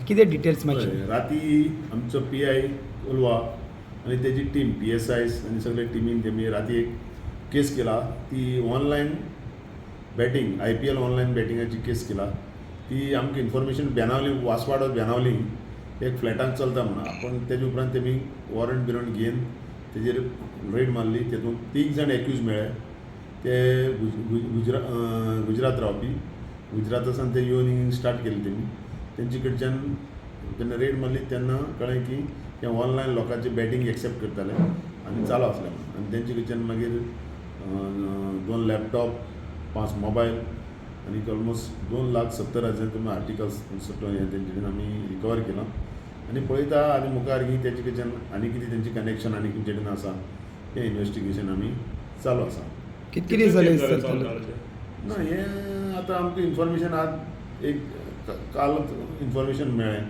कितें डिटेल्स मातशे? हय, राती आमचो पी I Colva आनी तेजी टीम, पी एस आयज आनी सगळे टिमीन तेमी राती एक केस केला. ती ऑनलायन बॅटींग, आयपीएल ऑनलायन बॅटिंगाची केस केला. ती आमकां इन्फॉर्मेशन बेनावली, वासवाडो बेनावली एक फ्लॅटान चलता म्हणून. पूण तेजे उपरांत तेमी वॉरंट बिरंट घेवन तेजेर रेड मारली. तेतून तीग जाण एक्यूज मेळ्ळे. ते गुजरात रावपी. गुजराता सावन ते येवन स्टार्ट केली तेमी. तेंचे कडच्यान जेन्ना रेड मारली तेन्ना कळ्ळें की ते ऑनलायन लोकांचे बॅटींग एक्सेप्ट करताले आनी चालू आसलें म्हणून. आनी तेंचे कडच्यान मागीर दोन लॅपटॉप, पांच मोबायल आनी ऑलमोस्ट 2,70,000 तुमी आर्टिकल्स सगळें हें तेंचे कडेन आमी रिकवर केलां आनी पळयता आनी मुखार की तेचे कडच्यान आनी कितें तेंचें कनेक्शन आनी खंयचे कडेन आसा तें इन्वेस्टिगेशन आमी चालू आसा. कितके दीस जाले चलताले? ना, हें आतां आमकां इन्फॉर्मेशन आज एक काल इन्फॉर्मेशन मेळ्ळें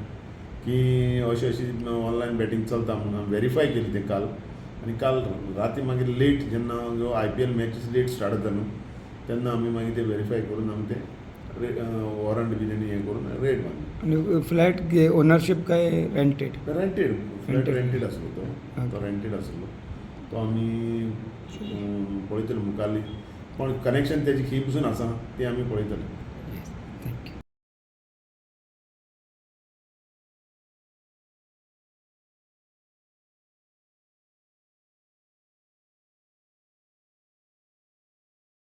की अशें अशी ऑनलायन बॅटींग चलता म्हणून. वेरीफाय केली तें काल आनी काल राती मागीर लेट जेन्ना जो आयपीएल मॅचीस लेट स्टार्ट जाता न्हू, तेन्ना आमी मागीर ते वेरीफाय करून आमी ते वॉरंट बी तेणी हें करून रेड मारली. आनी फ्लॅट ओनरशीप काय rented? Rented flat. Rented. Rented आसलो तो. तो रेंटेड आसलो. तो आमी पळयतले मुखारली, पण कनेक्शन तेजी खंय पसून आसा तें आमी पळयतले. Thank you.